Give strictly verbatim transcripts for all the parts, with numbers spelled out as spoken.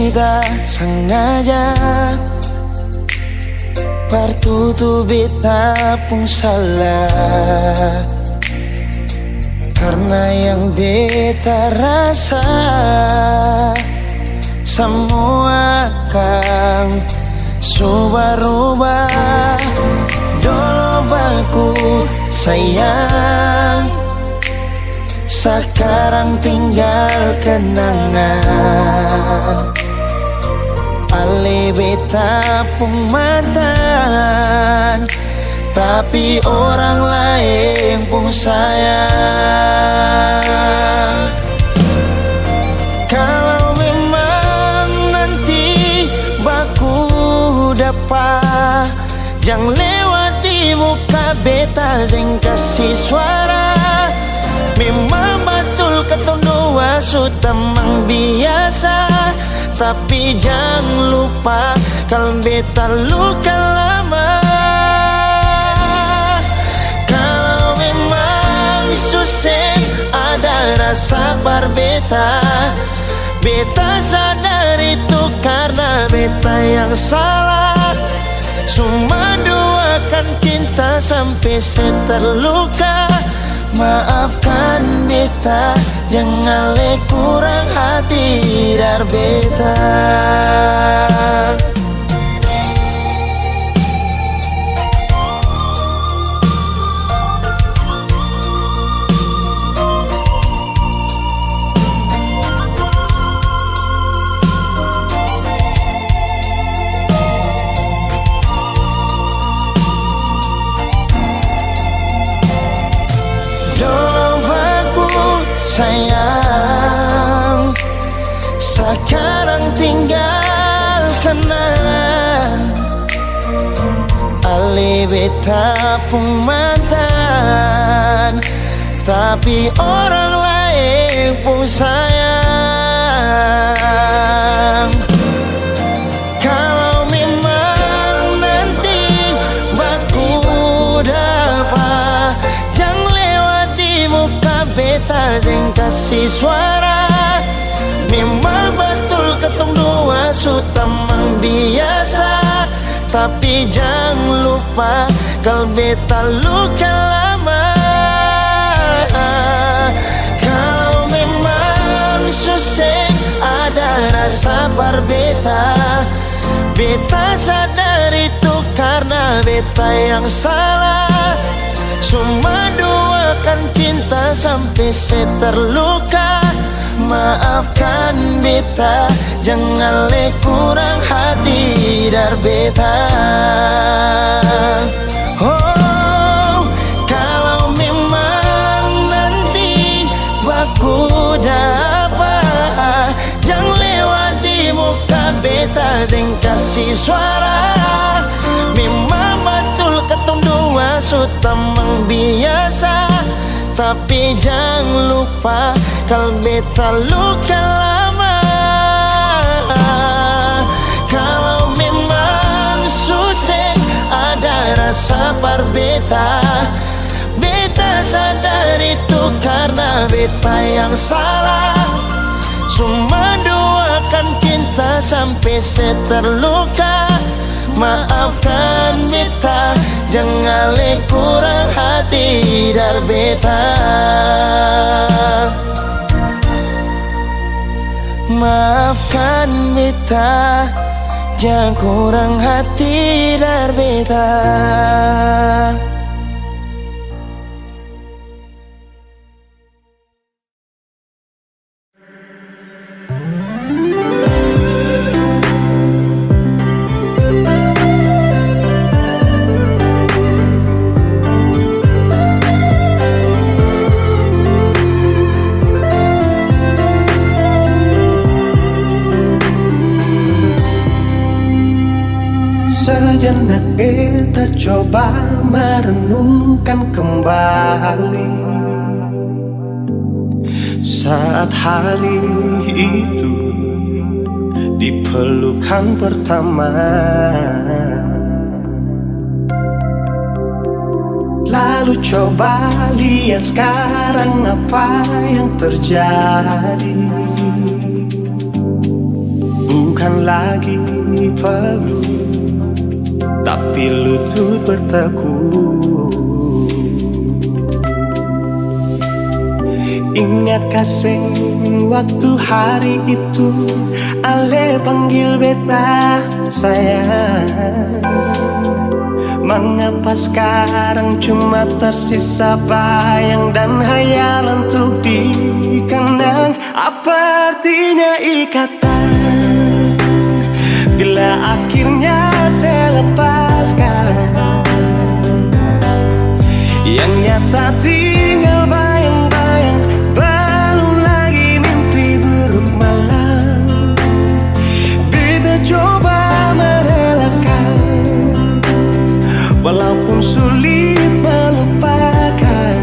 Beta sangaja partutu beta pung salah, karna yang beta rasa samua akang su barubah. Dolo baku sayang, sakarang tinggal kenangan. Ale beta pung mantan, tapi orang laeng pung sayang. Kalau memang nanti baku dapa, jang lewati muka beta, seng kasi suara. Memang batul katong dua su tamang biasa, tapi jang lupa kal beta luka lama. Kalau memang su seng ada rasa par beta, beta sadar itu karna beta yang salah. Cuma duakan cinta sampe se terluka. Maafkan beta, jang ale kurang hati dar beta. Dong baku sayang, sakarang tinggal kenangan. Ale beta pung mantan, tapi orang laeng pung sayang. Kalau memang nanti baku dapa, jang lewati muka beta, seng kasi suara. Memang batul katong dua su tamang biasa, tapi jang lupa kal beta luka lama. Kalo memang su seng ada rasa par beta, beta sadar itu karna beta yang salah. Cuma duakan cinta sampe se terluka. Maafkan beta, jang ale kurang hati dar beta. Oh, kalo memang nanti baku dapa, jang lewati muka beta deng kasi suara. Memang batul katong dua su tamang biasa, tapi jang lupa kal beta luka lama. Kalo memang su seng ada rasa par beta, beta sadar itu karna beta yang salah. Cuma duakan cinta sampe se terluka. Maafkan beta, jang ale kurang hati dar beta. Maafkan beta, jang kurang hati dar beta. Sejenak beta coba merenungkan kembali saat hari itu di pelukan pertama. Lalu coba lihat sekarang apa yang terjadi. Bukan lagi peluk, tapi lutut bertekuk. Ingatkah seng waktu hari itu, ale panggil beta sayang? Mangapa skarang cuma tersisa bayang dan hayalan untuk dikenang? Apa artinya ikatan bila akhirnya saya lepaskan? Yang nyata tinggal bayang-bayang, belum lagi mimpi buruk malam. Beta coba merelakan, walaupun sulit melupakan.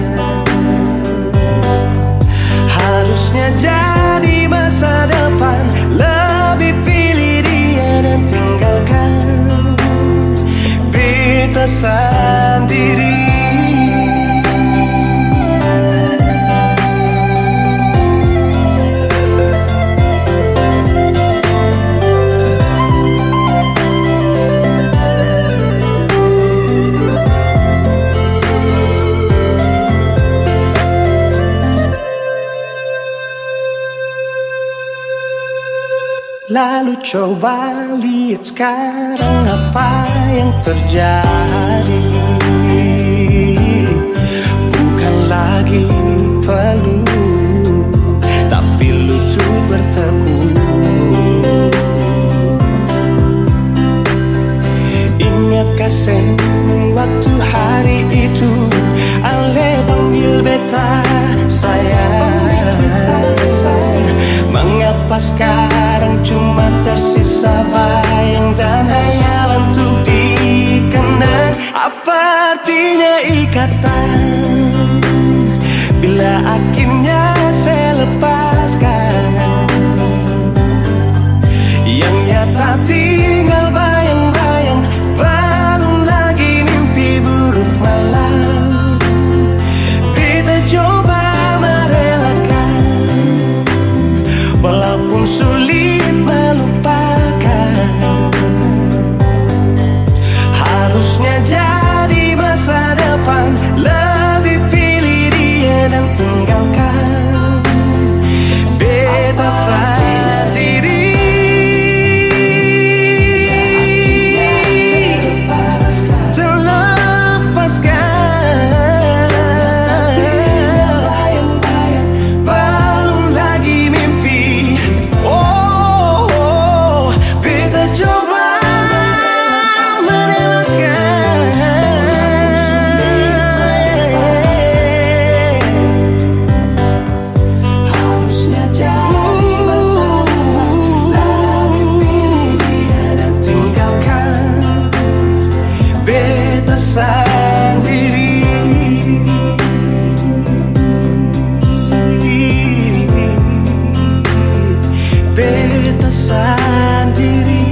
Harusnya jadi masa depan, lebih pilih dia dan tinggalkan beta sendiri. Lalu coba lihat sekarang apa yang terjadi. Bukan lagi peluk, tapi lutut bertekuk. Ingatkah seng waktu hari itu, ale panggil beta sayang? Mangapa skarang cuma tersisa bayang dan hayalan untuk dikenang? Apa artinya ikatan bila akhirnya saya lepaskan? Yang nyata tinggal bayang-bayang, belum lagi mimpi buruk malam. Beta coba merelakan, walaupun sulit melupakan. Harusnya jadi masa depan, lebih pilih dia dan tinggalkan beta sendiri. Terlepaskan, belum lagi mimpi. Oh, oh, beta coba merelakan. Harusnya jadi masa lalu, tinggalkan beta sandiri. Beta sandiri.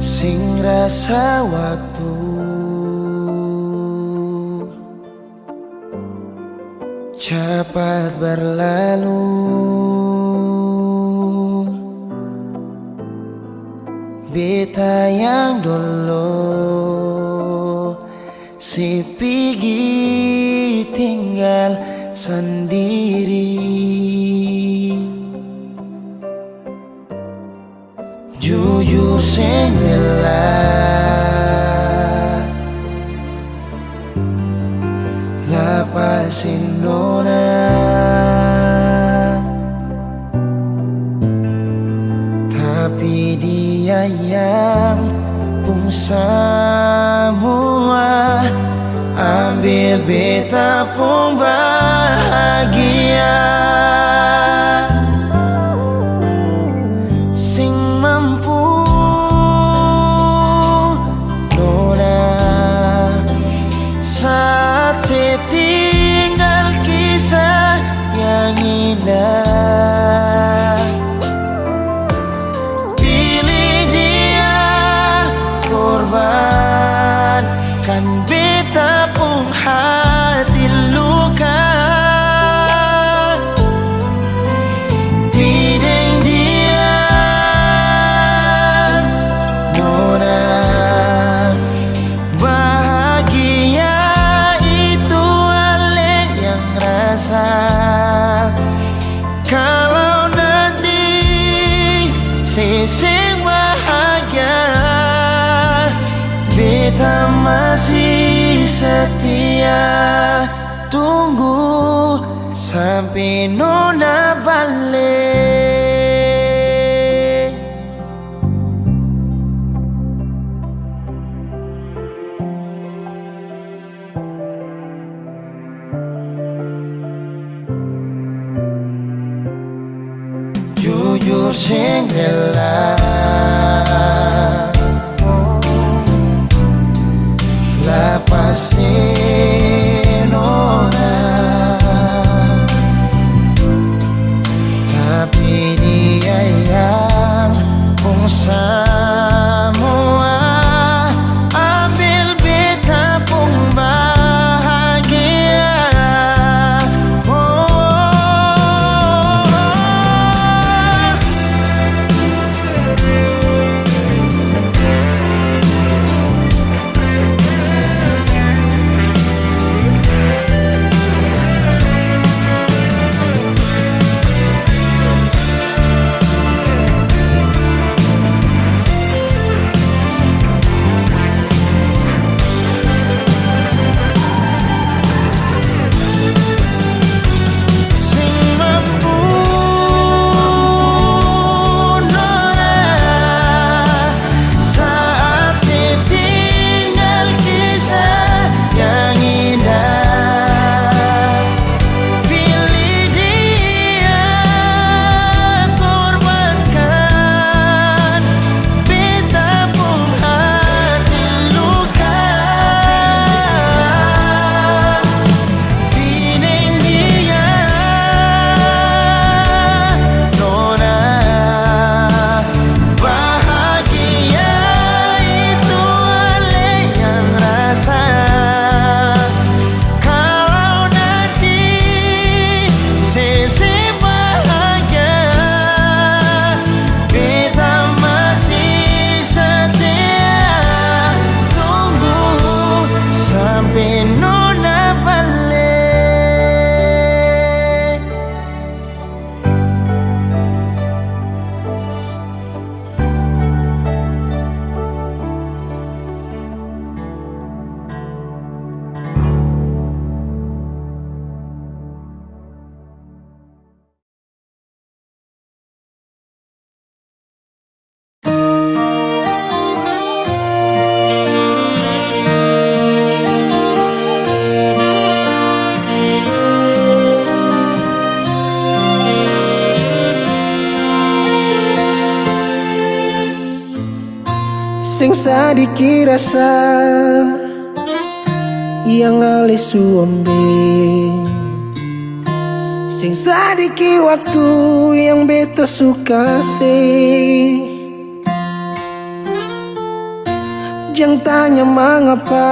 Seng rasa waktu capat berlalu. Beta yang dolo se pigi tinggal sandiri. Jujur seng rela lapasi nona, tapi dia yang pung samua, ambil beta pung bahagia. Beta pung hati luka, pi deng dia, nona. Bahagia itu ale yang rasa. Kalau nanti se seng bahagia, beta masih setia tunggu sampe nona bale. Jujur seng rela lapase nona, tapi dia yang pung samua ambil beta pung bahagia. Oh. Seng mampu nona saat se tinggal kisah yang indah. Pilih dia, korbankan beta pung hati luka. Pi deng dia, nona. Bahagia itu ale yang rasa. Kalau nanti se seng bahagia, beta masih setia tunggu sampe nona bale. Seng sadiki rasa yang ale su ambe. Seng sadiki waktu yang beta su kase. Jang tanya mangapa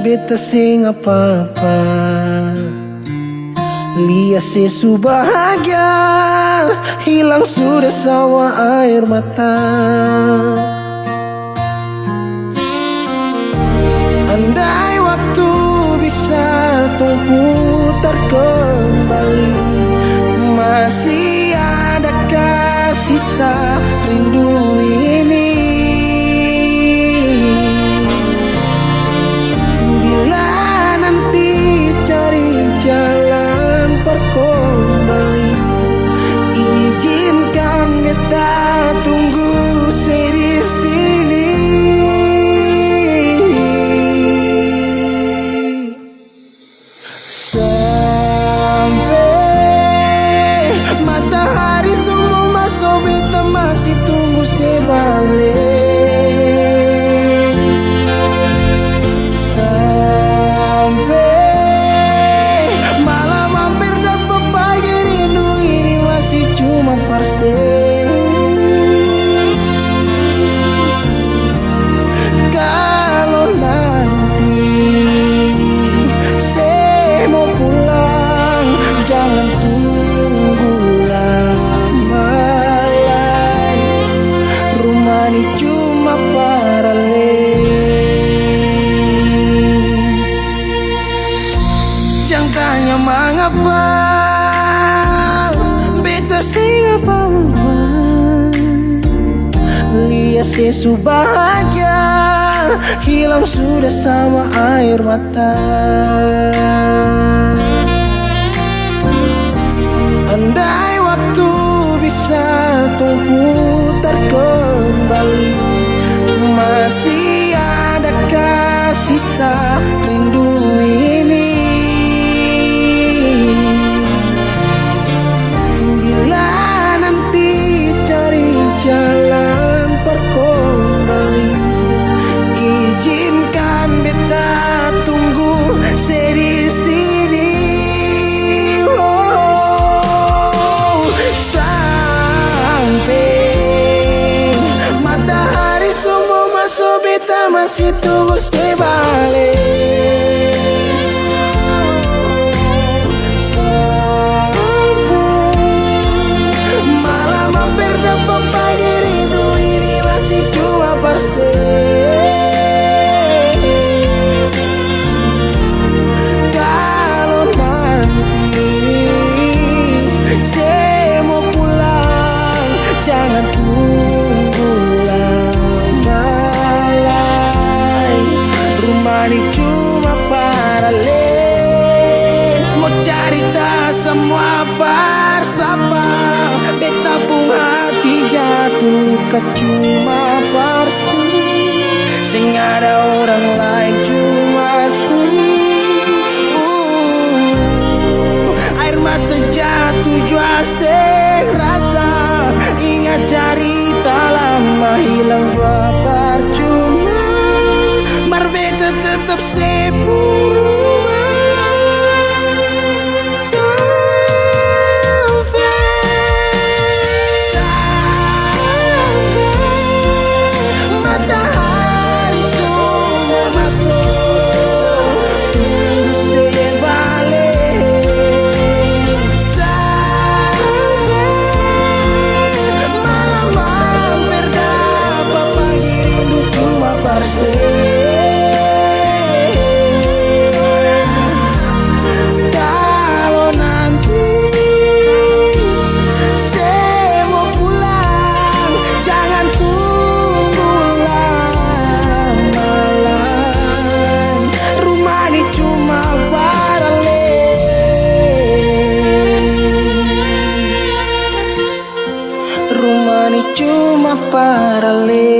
beta seng apa-apa. Lia se su bahagia, hilang sudah sawa aer mata. Andai waktu bisa tong putar kembali, masih adakah sisa rindu ini? Bila nanti cari jalan par kembali, izinkan beta tunggu se di sini. Sampe matahari su mo maso, beta masih tunggu Se su bahagia, hilang sudah sama air mata. Andai waktu bisa tong putar kembali, masih adakah sisa rindu ini? Bila nanti cari jalan par kembali, izinkan beta tunggu se di sini. Oh, sampe matahari su mo maso, beta masih tunggu se bale. Malam amper dapa, pagi rindu ini masih cuma par se. Kalo nanti se mo pulang, jangan tunggu lama lai. Rumah ni cuma par ale. Mo carita samua par sapa? Beta pung hati jatuh luka cuma par su. Seng ada orang lain, cuma su. Uh, air mata jatuh jua seng rasa. Ingat carita lama hilang jua parcuma. Mar beta tetap se pung rumah. Sampe, sampe matahari su mo maso, tunggu se bale. Sampe malam amper dapa, pagi rindu cuma par se. Kalo nanti se mo pulang, jangan tunggu lama lai. Rumah ni cuma par ale. Rumah ni cuma par ale.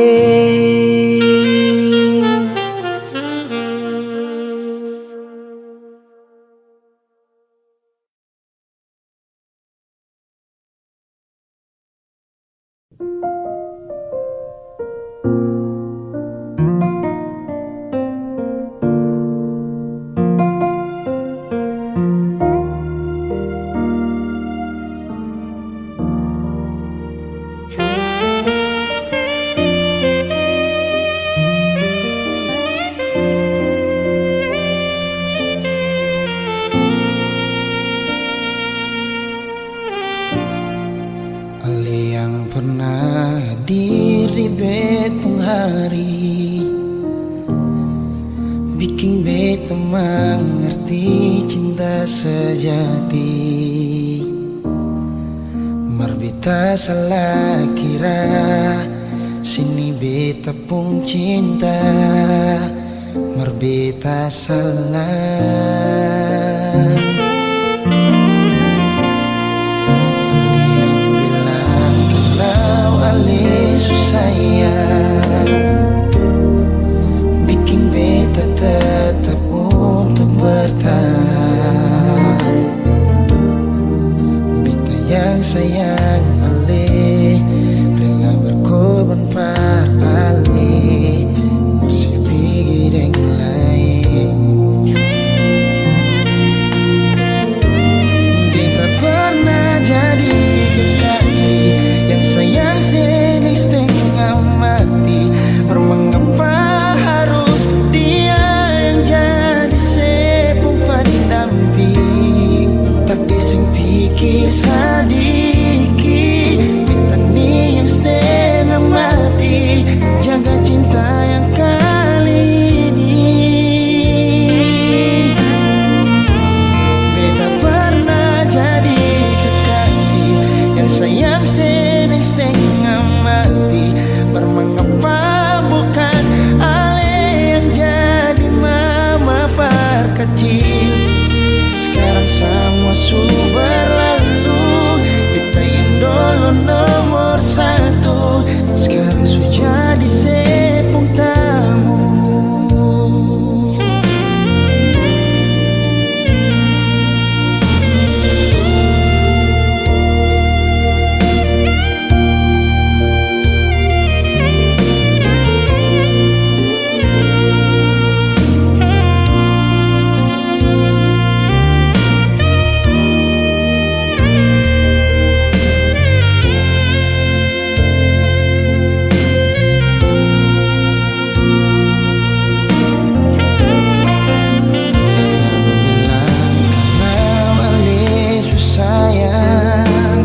Ale yang pernah hadir di beta pung hari, biking beta mangarti cinta sejati. Mar beta salah kira, sini beta pung cinta, mar beta salah. Ale yang bilang kalau ale su sayang, biking beta tetap untuk bertahan. Beta yang sayang ale, rela berkorban par ale, par se pigi deng laeng. Skarang samua su berlalu, beta yang dolo nomor satu, skarang su jadi se pung tamu. Bilang kalau ale su sayang,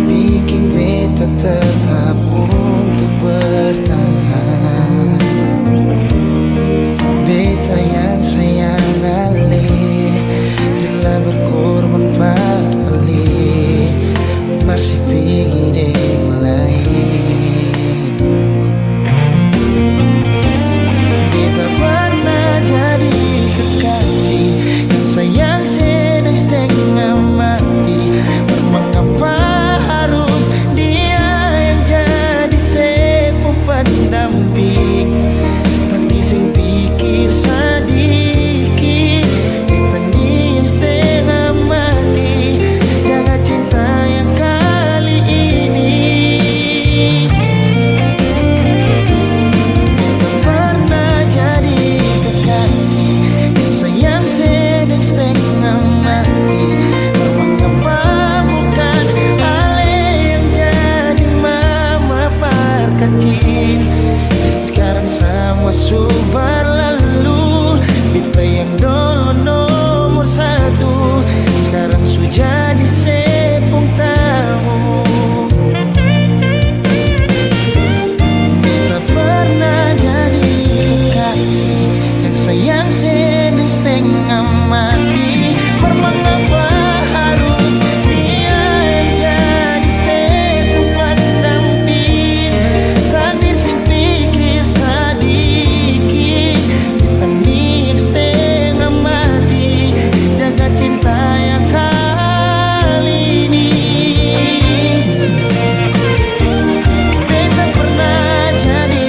biking beta tetap untuk bertahan. Beta yang sayang ale, rela berkorban par ale, masih pigi deng lain. Beta pernah jadi kekasih yang sayang sedang stenga mati. Par mangapa harus dia yang jadi se pung pendamping? Takdir seng pikir sadiki. Beta ni yang stenga mati, jaga cinta yang kali ini. Beta pernah jadi kekasih yang sayang sedang stenga mati. Par mangapa bukan ale yang jadi mama par kacil? Skarang samua su berlalu, beta yang dolo nomor satu, skarang su jadi se pung tamu. Beta pernah jadi kekasih yang sayang sedang stenga mati. Par mangapa harus dia yang jadi se pung pendamping? Takdir seng pikir sadiki. Beta ni yang stenga mati, jaga cinta yang kali ini. Beta pernah jadi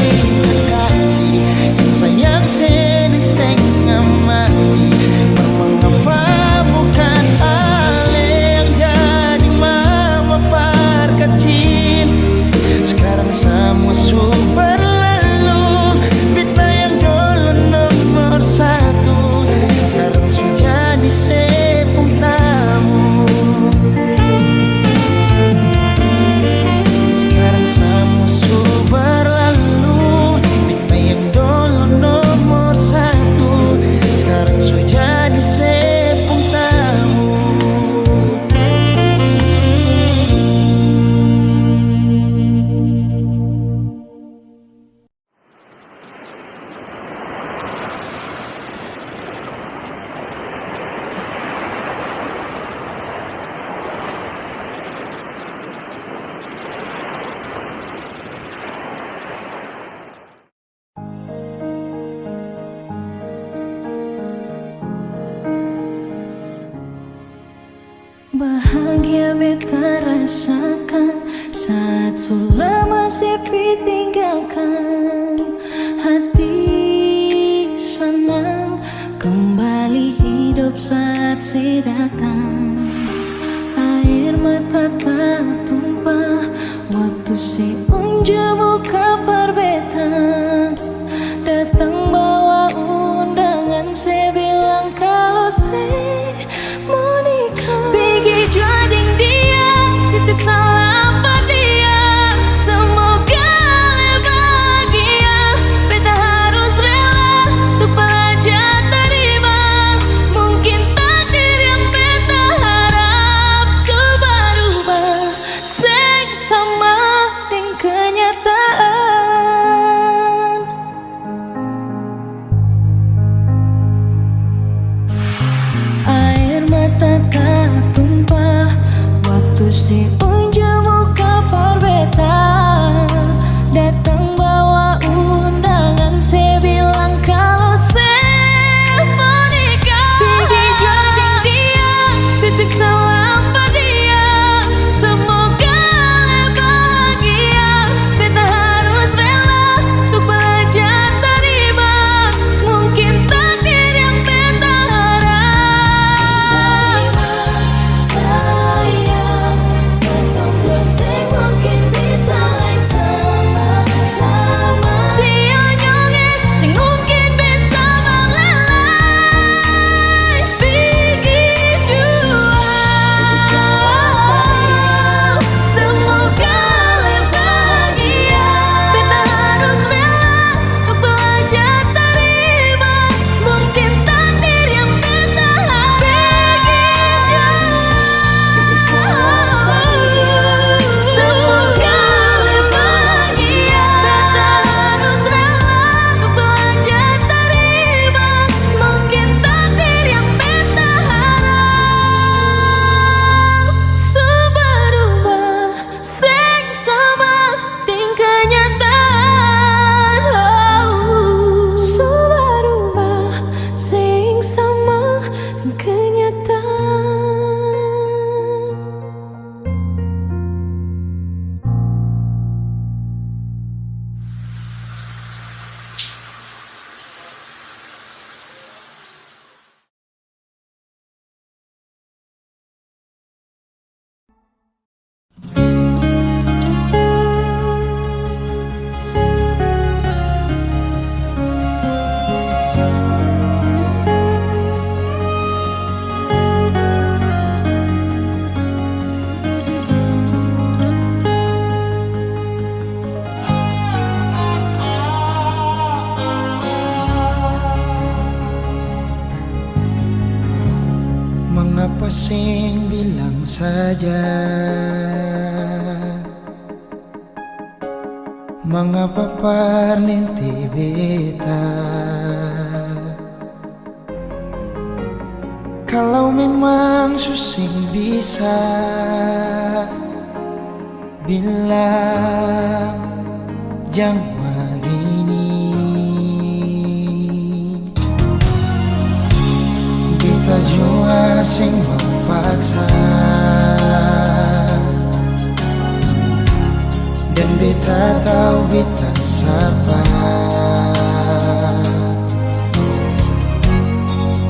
kekasih yang sayang sedang stenga mati. Par mangapa bukan ale yang jadi mama par kacil? Skarang samua su berlalu, beta yang dolo nomor satu, skarang su jadi se pung tamu. Skarang samua su berlalu, beta yang dolo nomor satu, skarang su jadi se pung tamu. Bahagia beta rasakan saat su lama sepi tinggalkan. Hati sanang kembali hidup saat se datang. Aer mata tatumpah waktu se unju muka par beta. Datang bawa undangan se bilang kalo se mo nikah. Pigi jua deng dia, titip salam par dia. Semoga ale bahagia. Beta harus rela untuk belajar tarima. Mungkin takdir yang beta Apa seng bilang saja, mangapa parlente beta? Kalau memang su seng bisa, bilang jang bagini. Beta jua seng mau paksa, dan beta tau beta sapa.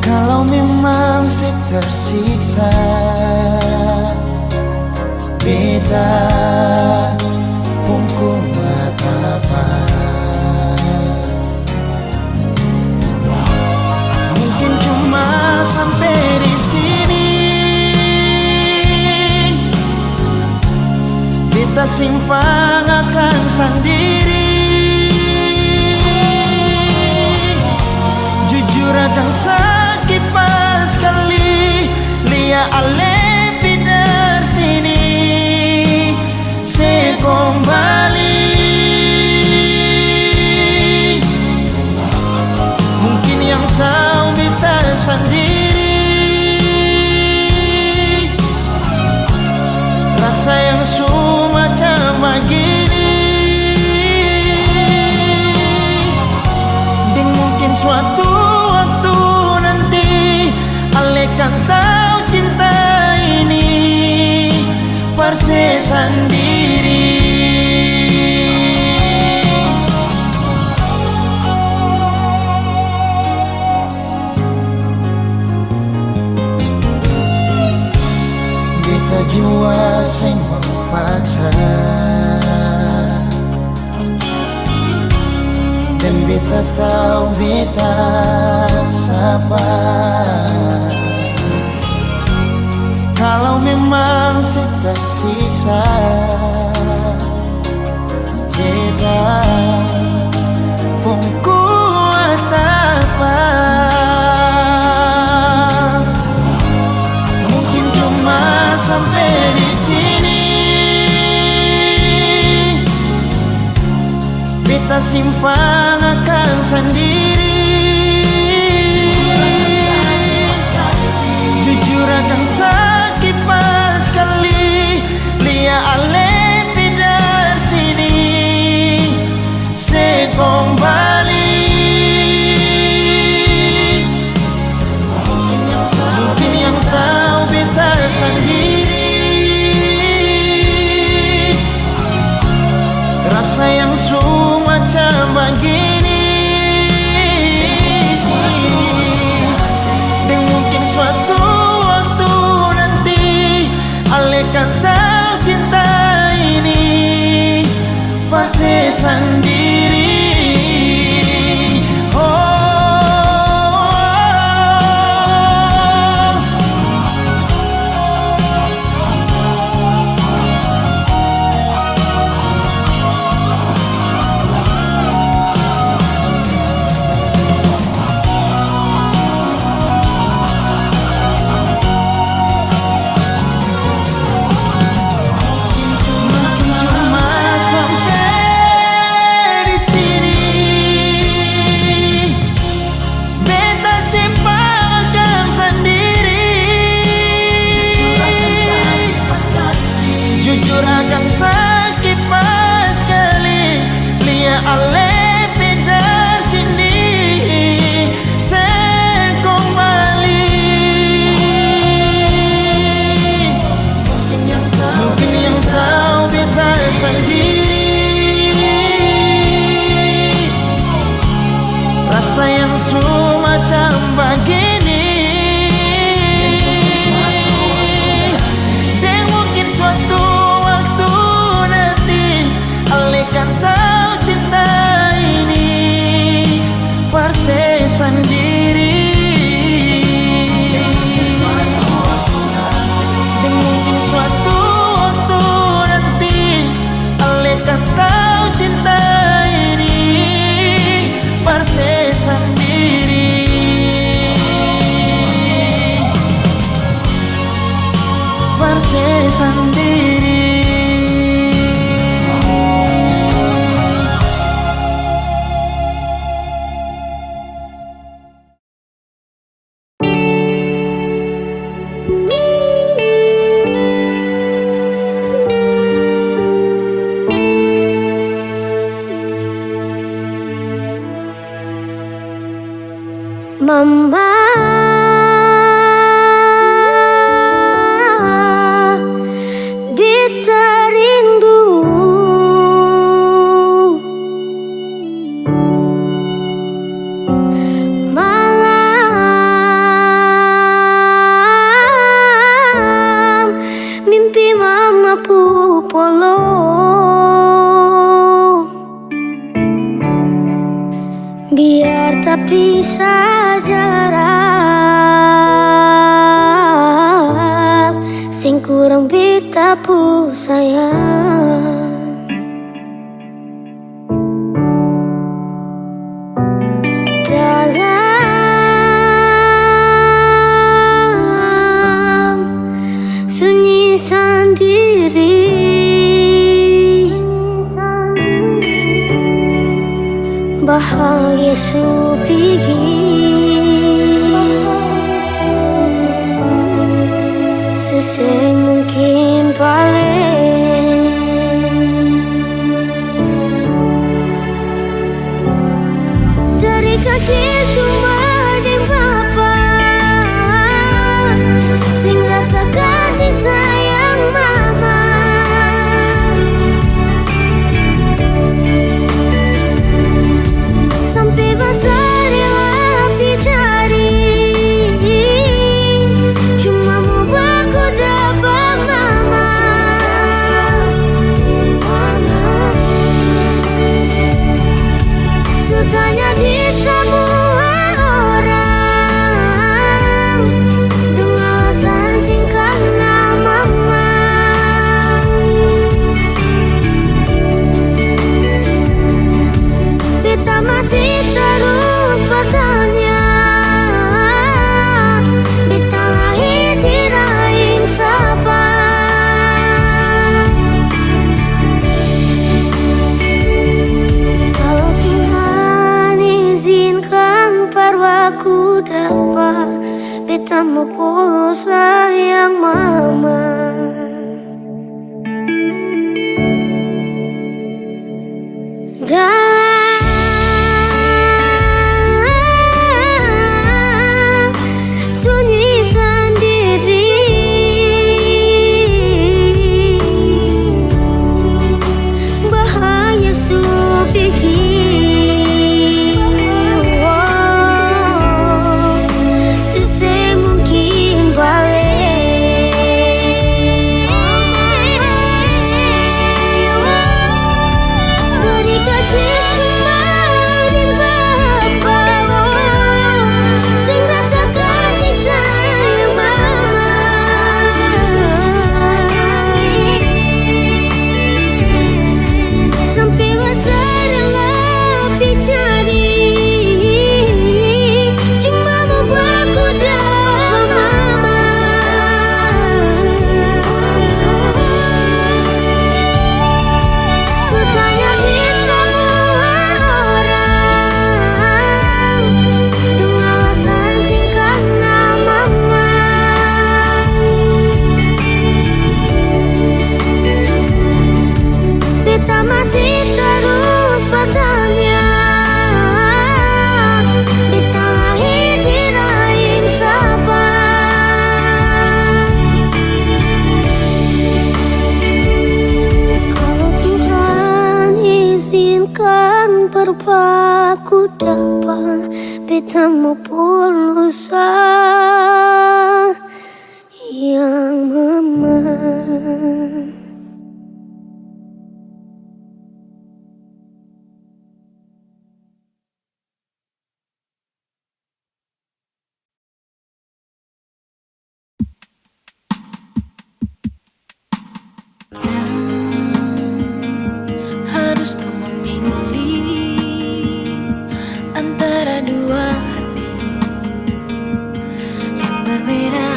Kalau memang se tersiksa, beta pung kuat apa? Mungkin cuma sampe di sini, beta simpang akang sandiri. Jujur akang saki paskali, lia ale pi dari sini se kong bali. Mungkin yang tau beta sandiri, rasa yang su macam bagini. Deng mungkin suatu waktu nanti, ale kan tau cinta ini par se sandiri. Beta jua seng mau paksa, dan beta tau beta sapa. Kalau memang se tersiksa, beta pung kuat apa? Mungkin cuma sampe di sini. Beta simpang akang sandiri. Jujur akang saki paskali, lia ale pi dari sini se kong bali. Mungkin yang tau beta sandiri, rasa yang su macam bagini. Deng mungkin suatu waktu nanti, Mama, beta rindu. Malam mimpi mama pupolo. Biar tapisa jarak, seng kurang beta pu sayang. Dalam sunyi sandiri, bahagia su pigi, su seng mungkin bale. Dari kacil cuma deng papa, seng rasa kasih sayang mama. Sampe basar rela pi cari, cuma mo baku dapa mama. Su tanya di samua orang, deng alasan seng kanal mama. Beta masih tarus batanya, beta lahir di rahim sapa? Kalo Tuhan izinkan par baku dapa, beta mo pulang sayang mama. Dalam sunyi sandiri, bahagia su pigi. Su seng mungkin bale. Dari kacil cuma deng papa, seng rasa kasih sayang mama. Sampe basar rela pi cari, cuma mo baku dapa mama. Su tanya di samua orang, deng alasan seng kanal mama. Beta masih tarus batanya, beta lahir di rahim sapa? Kalo Tuhan izinkan par baku dapa, beta mo pulang sayang mama. Harus ka memilih antara dua hati yang berbeda.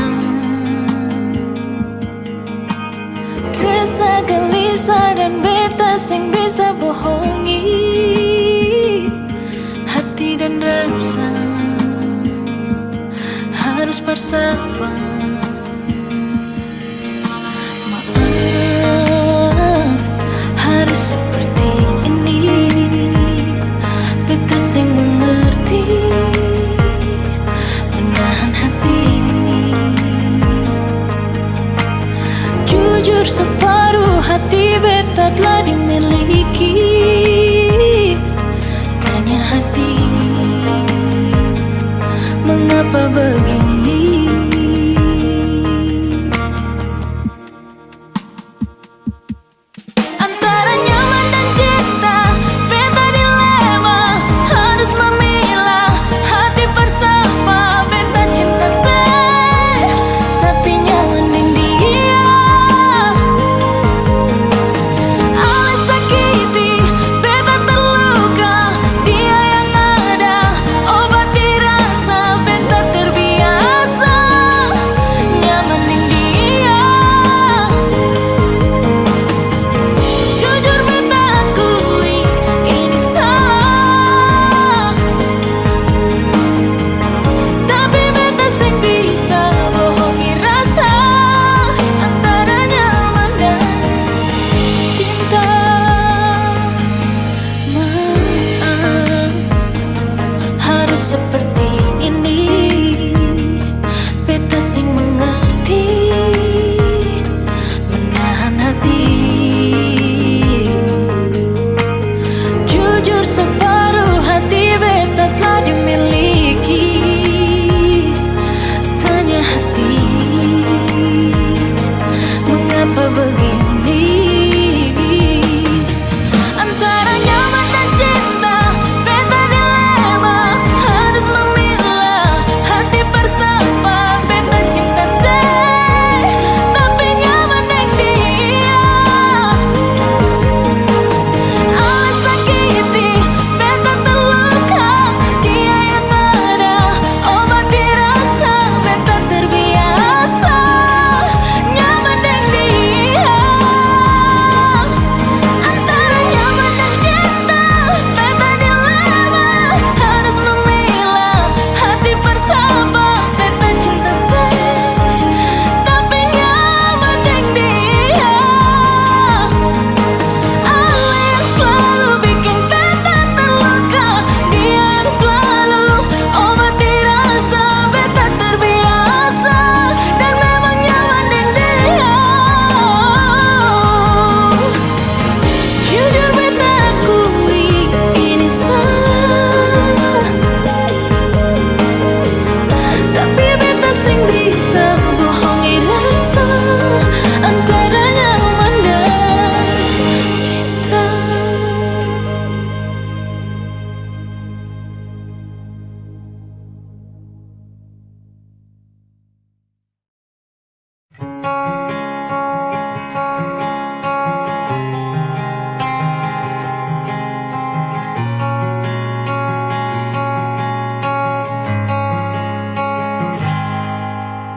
begini. Antara nyaman deng cinta, beta dilema, harus memilah. Hati bersama, beta cinta se, tapi nyaman deng dia. Ale sakiti, beta terluka, dia yang ada, obati rasa, beta terbiasa. Nyaman deng dia. Jujur beta akui ini salah, tapi beta seng bisa bohongi rasa antara nyaman dan cinta. Maaf, harus seperti ini. Beta seng mengerti menahan hati. Jujur, separuh hati beta telah dimiliki. Tanya hati, mengapa begini? Antara nyaman dan cinta, beta dilema, harus memilah. Hati bersama, beta cinta se, tapi nyaman deng dia. Ale sakiti, beta terluka, dia yang ada, obati rasa, beta terbiasa. Nyaman deng dia. Antara nyaman deng cinta, beta dilema, harus memilah. Hati bersama, beta cinta se, tapi nyaman deng dia. Ale yang selalu biking beta terluka, dia yang selalu obati rasa, beta terbiasa, dan memang nyaman deng dia. Jujur beta akui ini salah, tapi beta seng bisa bohongi rasa antara nyaman dan cinta.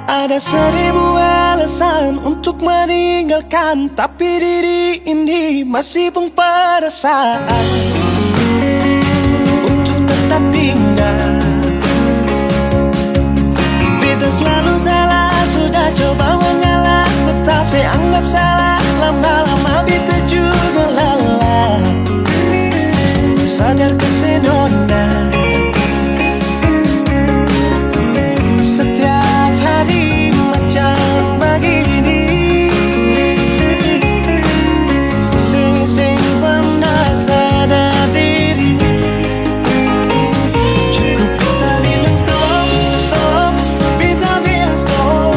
Ada seribu alasan untuk meninggalkan, tapi diri ini masih pung perasaan untuk tetap tinggal. Beta selalu salah, sudah coba mengalah, tetap se anggap salah. Lama-lama beta juga lelah, sadar ka se nona. Setiap hari macam bagini, seng, seng pernah sadar diri. Cukup beta bilang stop, stop, beta bilang stop,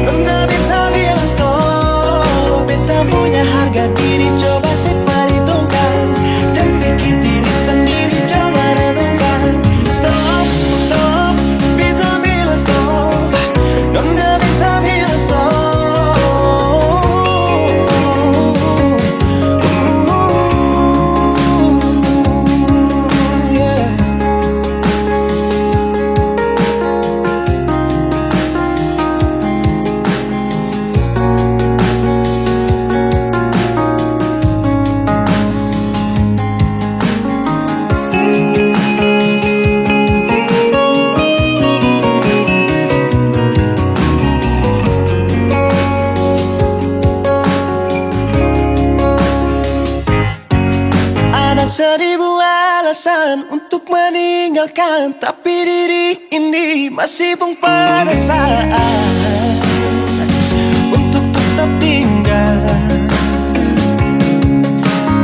nona beta bilang stop. Beta punya harga diri coba se parhitungkan, dan pikir diri sendiri coba renungkan. Stop, stop, beta bilang stop, nona beta bilang stop. Yeah. Ada seribu alasan untuk meninggalkan, tapi diri ini masih pung perasaan untuk tetap tinggal.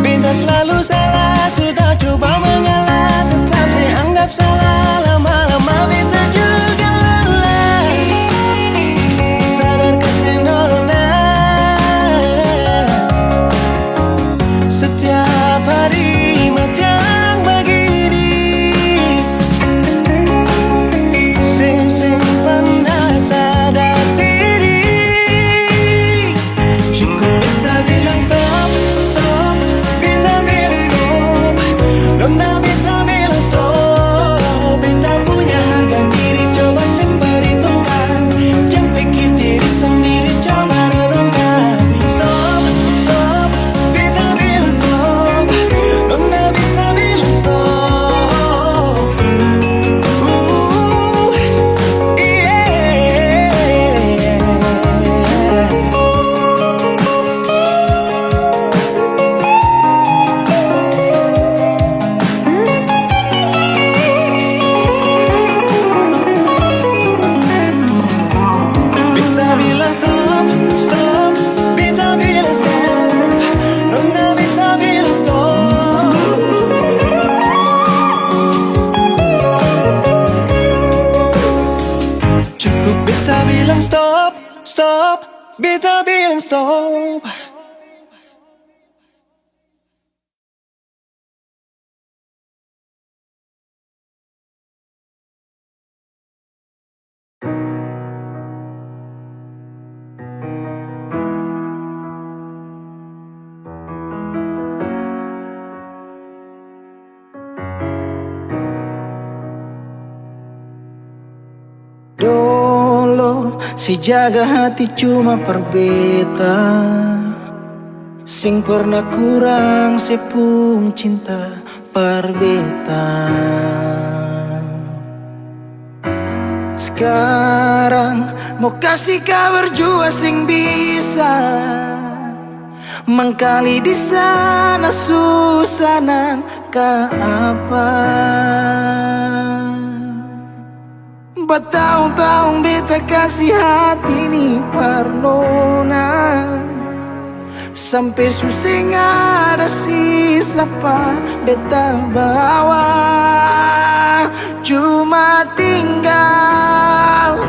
Beta selalu salah, sudah coba mengalah, tetap se anggap salah. Lama-lama beta juga Beta bilang stop. Dolo se jaga hati cuma par beta, seng pernah kurang se pung cinta par beta. Skarang mo kasi kabar jua seng bisa, mangkali di sana susah nang ka apa. Bataong-taong beta kasi hati ni par nona, sampe su seng ada sisa pa beta bawa. Cuma tinggal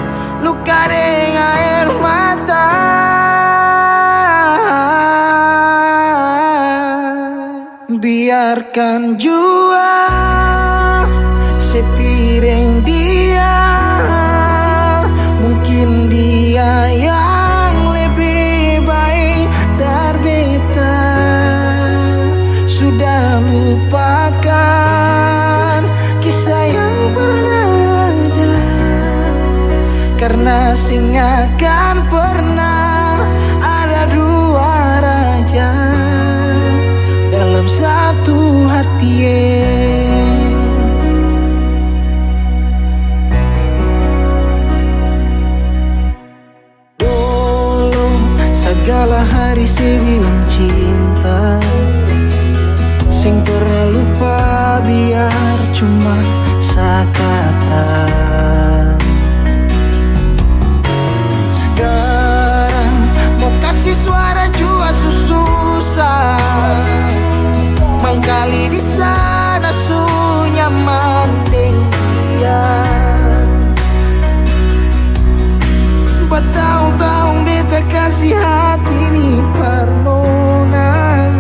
luka deng aer mata. Biarkan jua sepi deng dia, mungkin dia yang lebih baik dari beta. Sudah lupakan kisah yang pernah ada, karna seng akan pernah ada dua raja dalam satu hati. Dolo sagala hari se bilang cinta, seng pernah lupa biar cuma sakata. Skarang mo kasi suara jua su susah, mangkali di sana su nyaman deng dia. Bataong-taong beta kasi hati ni par nona,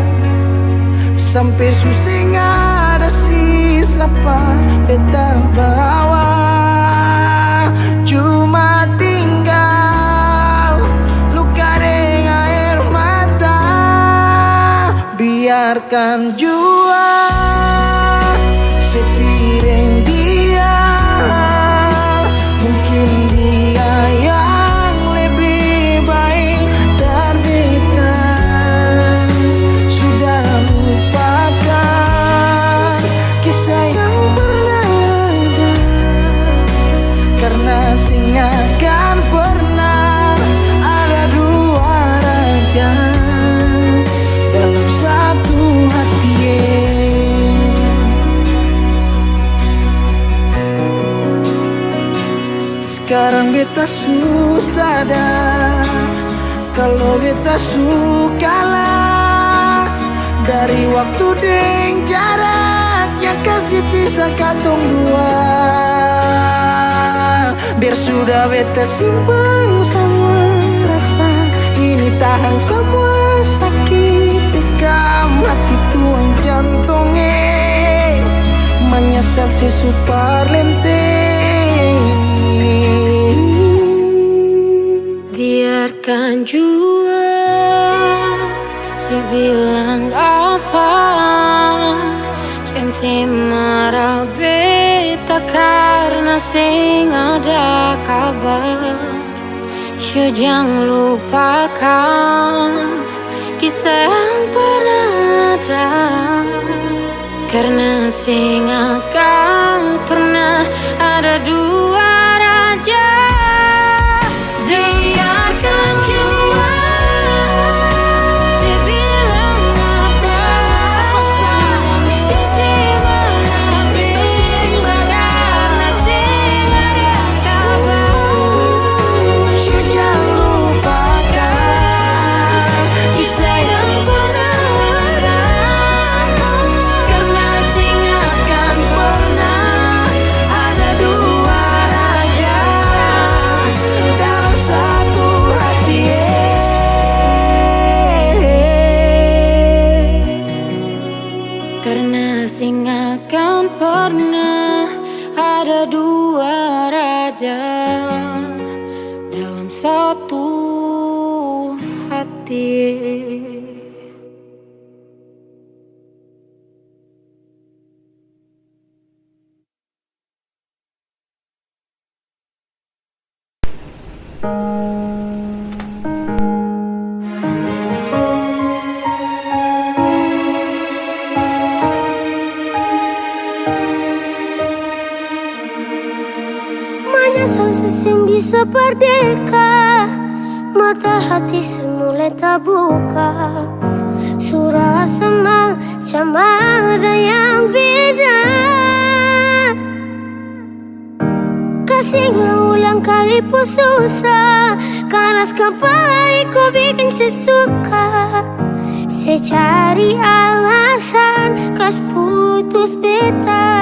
sampe su seng ada sisa pa beta bawa. Cuma tinggal luka deng aer mata. Biarkan jua sepi deng dia, mungkin dia yang lebih baik dari beta. Sudah lupakan kisah yang pernah ada, karna seng akan pernah ada dua raja dalam satu hati. Skarang beta su sadar kalo beta su kalah dari waktu deng jarak yang kasi pisa katong dua. Biar sudah beta simpan samua rasa ini, tahang samua sakit, tikam hati, tuang jantong, eh, manyasal se su parlente. Biarkan jua se bilang apa, jang se mara beta karna seng ada kabar. Su jang lupakan kisah yang pernah ada, karna seng akan pernah ada dua raja. Biarkan jua se bilang apa, se bilang apa, se bilang apa, karna seng ada kabar. Su jang lupakan kisah yang pernah ada, karna seng akan pernah Karena ada dua raja dalam satu hati. Manyasal su seng bisa pardeka, mata hati su mulai tabuka. Su rasa macam ada yang beda. Kasih ulang kali pung susah, karas kapala iko biking se suka. Se cari alasan kas putus beta.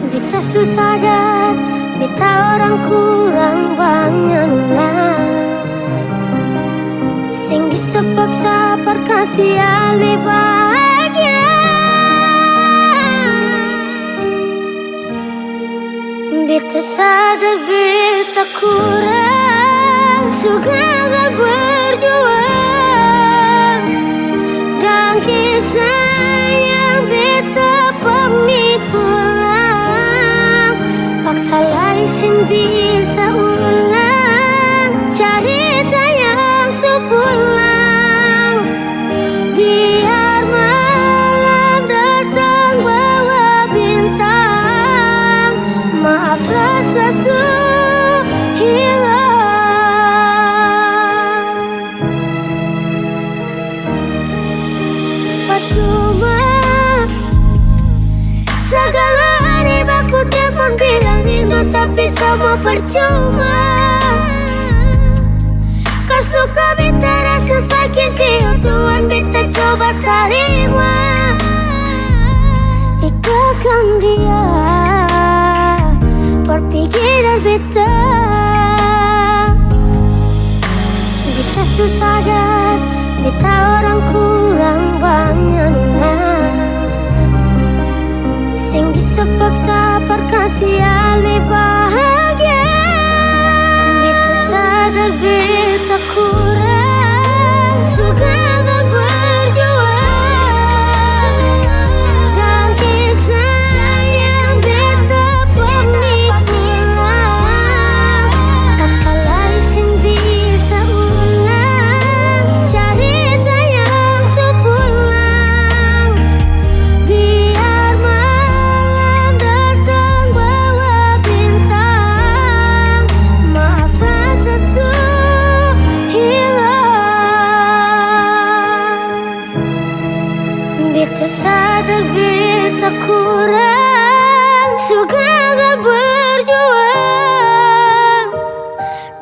Beta su sadar, beta orang kurang banya nona. Seng bisa paksa par kasi ale bahagia. Beta sadar beta kurang, su gagal berjuang. Dang kisah yang beta pamit pulang, paksa lai seng bisa ulang. Carita yang su pulang, biar malam datang bawa bintang, maaf rasa su hilang. Percuma sagala hari baku telfon bilang rindu, tapi samua percuma. Kas luka beta rasa saki, si Tuhan beta coba tarima. Ikhlaskan dia, perpikir dari beta. Beta su sadar, beta orang kurang banya nona. Seng bisa paksa par kasi ale bahagia. Beta sadar beta kurang, su gagal berjuang. Dang kisah yang beta pamit pulang, paksa lai seng bisa ulang. Carita yang su pulang, biar malam datang bawa bintang, maaf rasa su hilang. Beta sadar beta kurang, su gagal berjuang.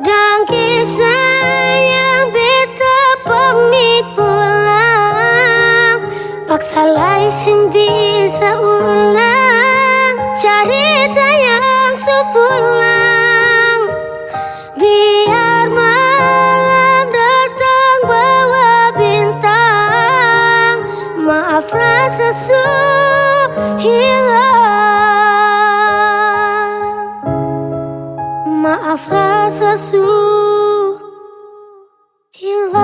Dang kisah yang beta pamit pulang, paksa lai seng bisa ulang. Carita yang su pulang, biar malam datang bawa bintang, maaf rasa su hilang. Maaf rasa su hilang.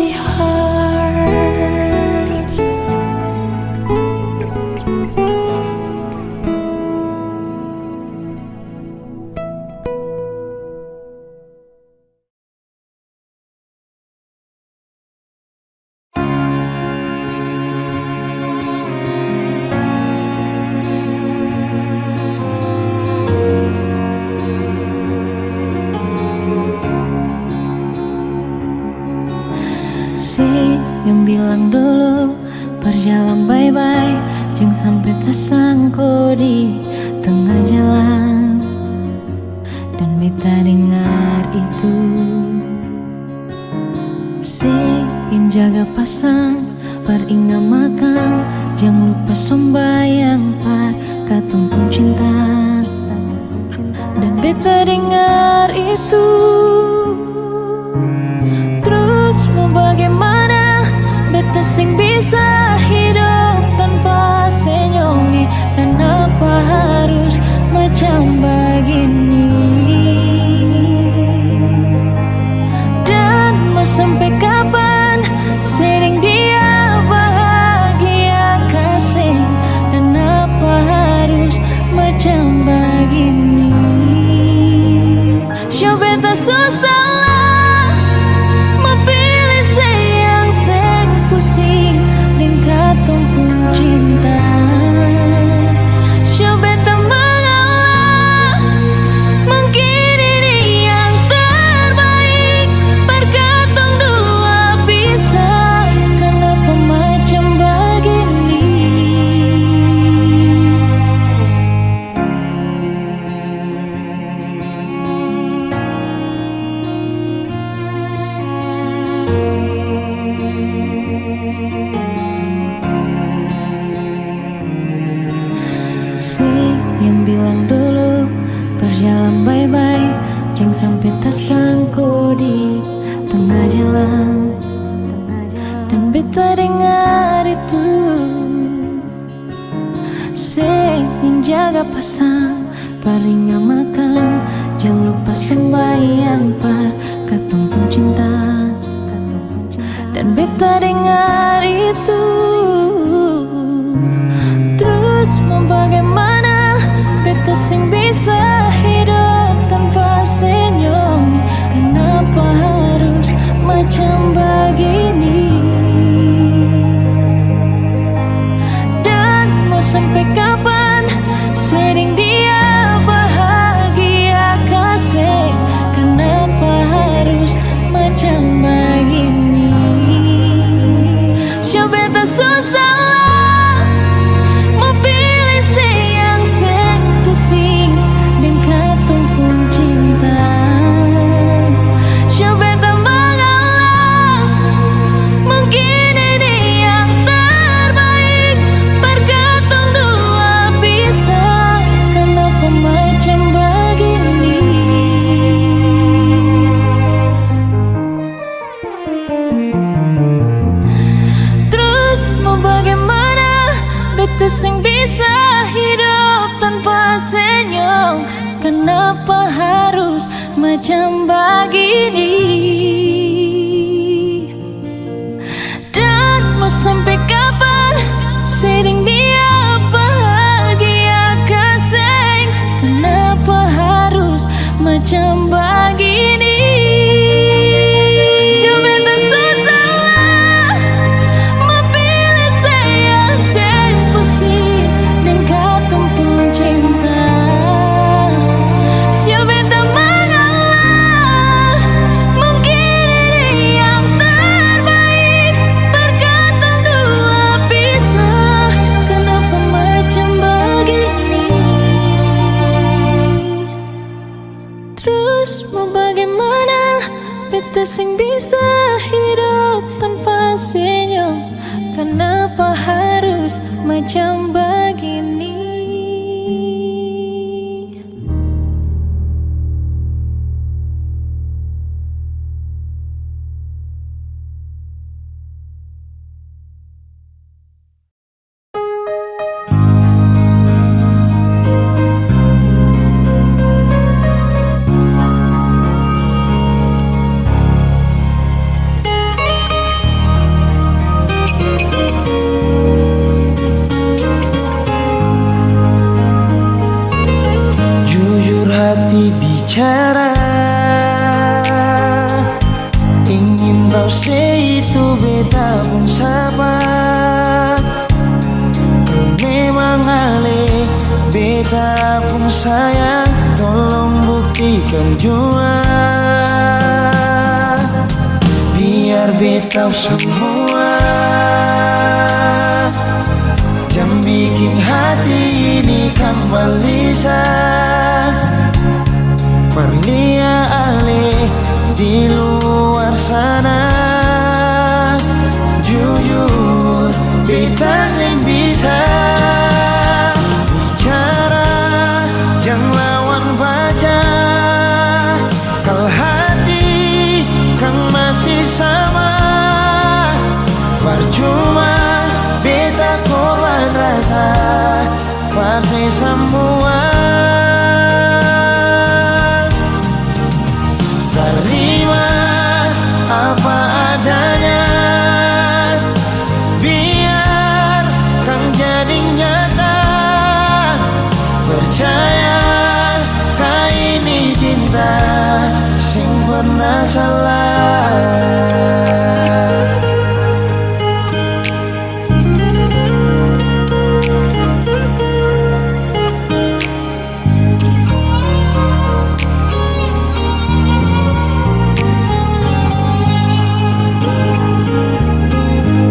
Heart. Senyum bilang dulu, perjalan bae-bae, jang sampe tasangko di tenga jalan. Dan beta dengar itu. Seng jaga pasang, par inga makang, jang lupa sombayang par katong pung cinta. Dan beta dengar itu. Trus mo bagimana, beta seng bisa hidop tanpa senyum ni. Kanapa harus macam bagini? Dan mo sampe kapan seng deng dia bahagia ka seng? Kanapa harus macam bagini? Seng beta susah lah, mo pilih se yang seng pusing deng katong pung cinta. Seng beta mangalah, mungkin ini yang terbaik par katong dua pisah. Kanapa macam bagini? Seng bilang dulu, par jalan bae-bae, jang sampe tasangko di tengah jalan. Dan beta dengar itu. Seng jaga pasang, par inga makang, jang lupa sumbayang par katong pung cinta. Dan beta dengar itu. Trus mo bagimana, beta seng bisa hidop tanpa senyum. Kanapa harus macam bagini? Dan mo sampe kapan seng deng dia bahagia ka seng? Kanapa harus macam bagini? Seng beta susah lah, mo pilih se yang seng pusing deng katong pung cinta. Seng beta mangalah, mungkin ini yang terbaik par katong dua pisah. Kanapa macam bagini? Trus mo bagimana, beta seng bisa hidop tanpa senyum. Kanapa harus macam bagini? Dan mo sampe kapan seng deng dia bahagia ka seng? Kanapa harus macam bagini? Seng beta susah lah, mo pilih se yang seng pusing deng katong pung cinta. Seng beta mangalah, mungkin Cara ingin tau se itu beta pung sapa. Memang ale beta pung sayang, tolong buktikan jua. Biar beta samua, jang biking hati ini kang balisa. Parlia ale di luar sana. Jujur, beta seng bisa bicara jang lawan baca. Kal hati kang masih sama, parcuma beta korban rasa, par se samua. Tarima apa adanya, biar kang jadi nyata. Percaya ka ini cinta seng pernah salah.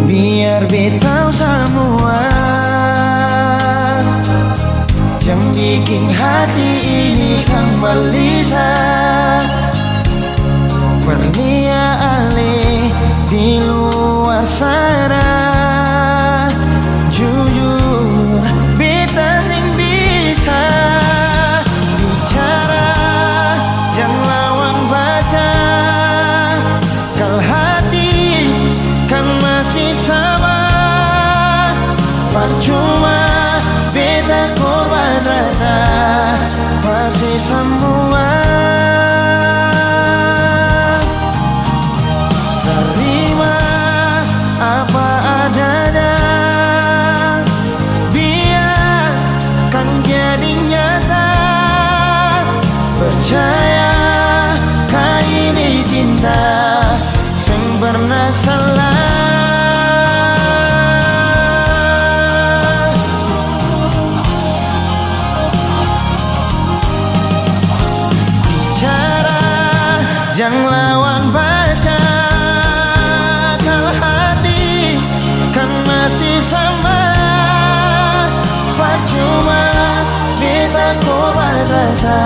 Biar beta samua, jang biking hati ini kang balisa. Parlia ale di luar sana. Jujur, beta seng bisa bicara jang lawan baca. Kal hati kan masih sama, parcuma beta korban rasa, pasti samua. Tarima apa adanya, biar kan jadi nyata. Percaya ka ini cinta seng pernah salah. Bicara jang lawan baca, kal hati kan masih sama. Parcuma beta korban rasa,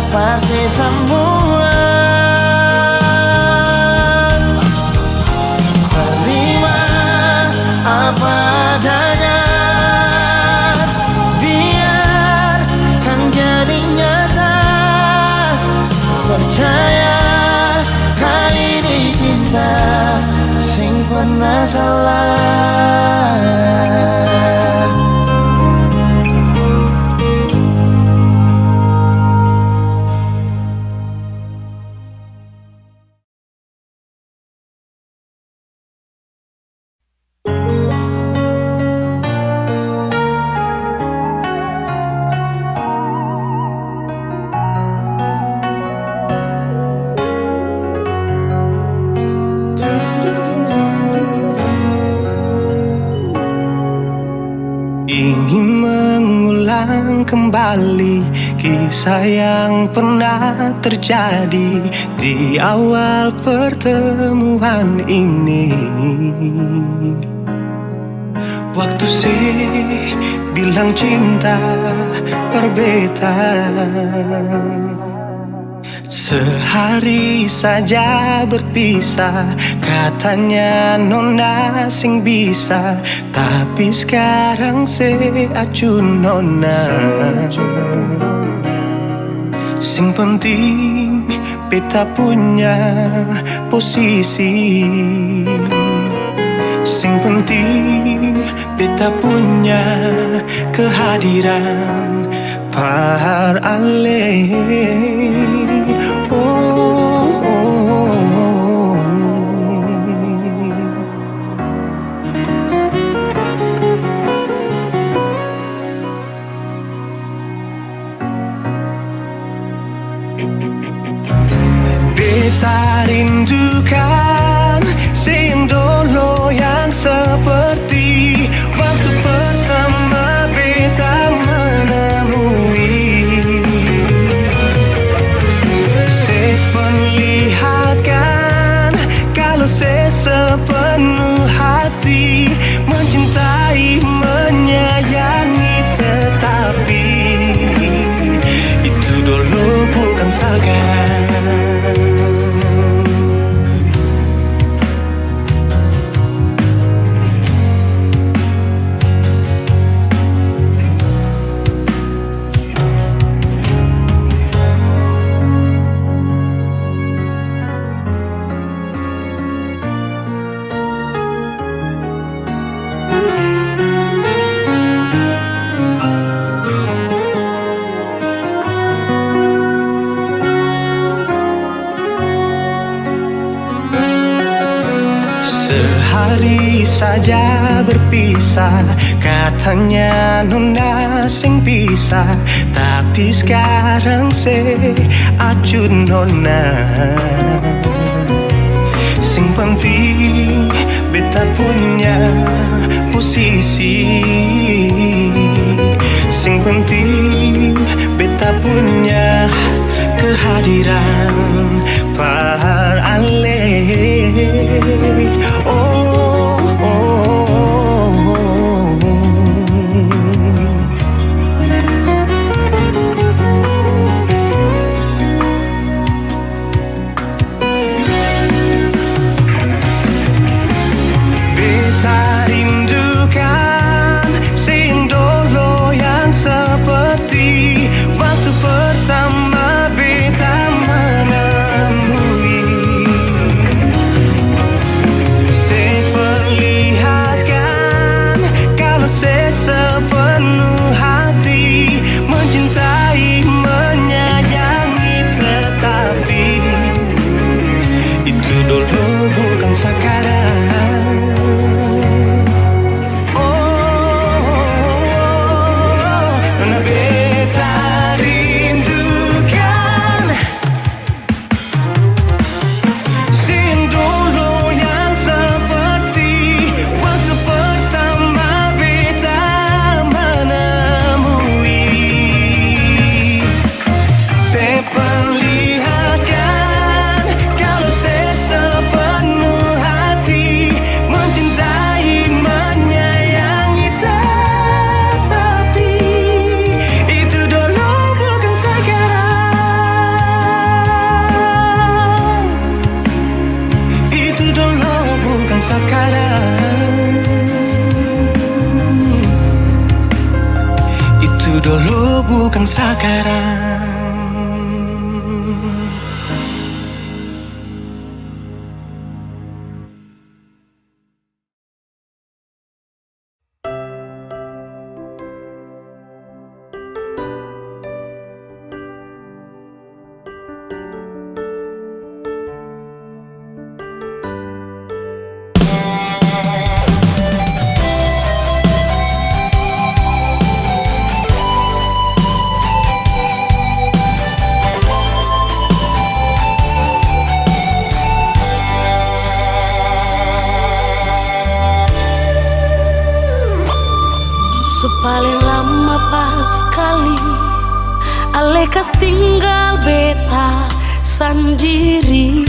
pasti samua. Tarima apa adanya, biar kan jadi nyata. Percaya ka ini cinta seng pernah salah. Ingin mengulang kembali kisah yang pernah terjadi di awal pertemuan ini. Waktu se bilang cinta par beta, sehari saja berpisah, katanya nona seng bisa. Tapi skarang se acuh nona. Seng penting beta punya posisi. Seng penting beta punya kehadiran. Par ale. Oh, oh, oh, oh. Sepenuh hati mencintai, menyayangi, tetapi itu dulu, bukan sekarang. Sehari saja berpisah, katanya nona seng bisa, tapi skarang se acut nona. Seng penting beta punya posisi, seng penting beta punya kehadiran. Par ale. Oh, oh, oh, oh. Beta rindukan seng dolo yang seperti waktu pertama beta menemui. Se perlihatkan kalo se sepenuh hati mencintai, menyayangi, tetapi itu dulu, bukan sekarang. Oh, nona beta rindukan. Seng dolo yang seperti waktu pertama beta menemui. Se perlihatkan kalo se sepenuh hati mencintai, menyayangi, tetapi itu dolo bukan sekarang. Itu dolo bukan sekarang. Itu dolo bukan sekarang. Su paleng lama paskali ale kas tinggal beta sandiri.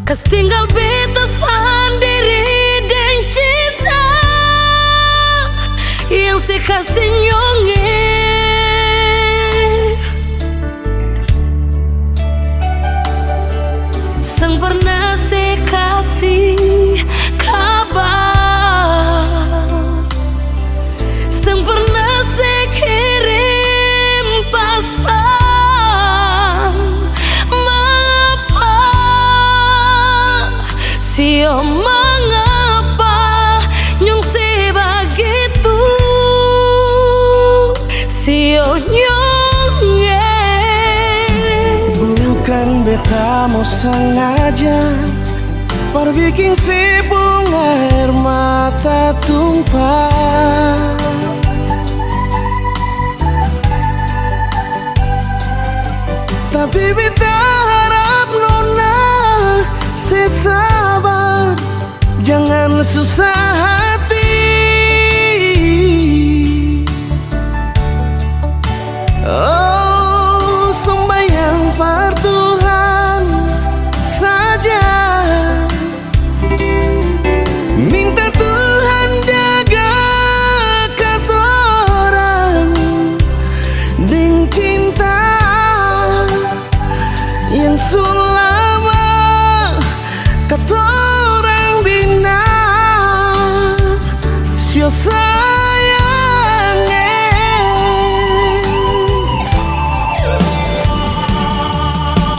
Kas tinggal beta sandiri deng cinta yang se kasi nyonge. Seng pernah se kasi kabar. Seng pernah se kirim pasan. Mangapa? Sio mangapa nyong se bagitu? Sio nyong e. Bukan beta mo sangaja par biking se pung aer mata tumpah. Tapi beta harap nona se sabar, jangan susah hati. Oh, seng bae Su lama katorang bina sio sayang, eh.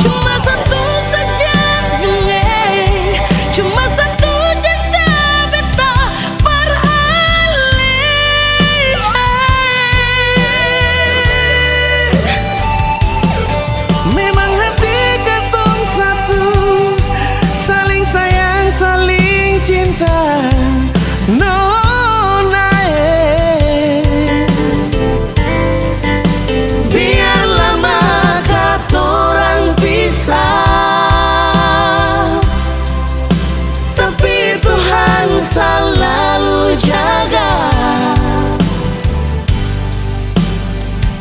Cuma satu saja, eh. Cuma satu cinta beta. Memang hati katong satu, saling sayang, saling cinta, nona e. Biar lama katorang pisah, tapi Tuhan salalu jaga.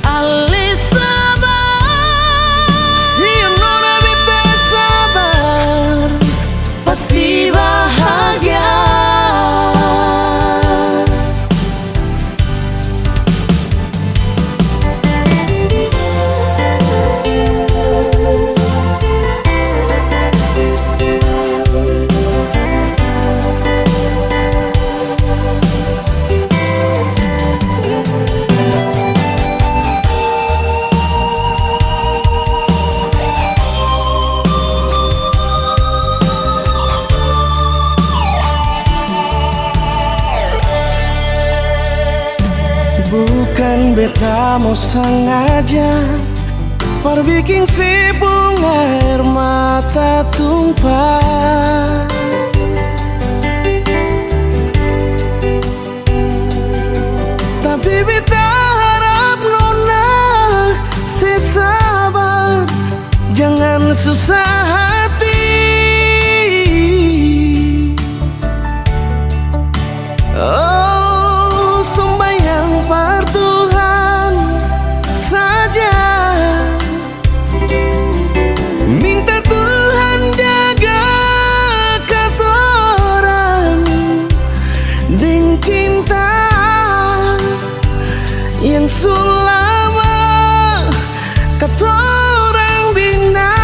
Ale sabar. Sio nona beta sabar, pasti bahagia. Bukan beta mo sangaja par biking se pung aer mata tumpah. Tapi beta harap nona se sabar, jangan susah hati. Oh, sumbayang par Tuhan saja. Minta Tuhan jaga katorang deng cinta yang su lama katorang bina.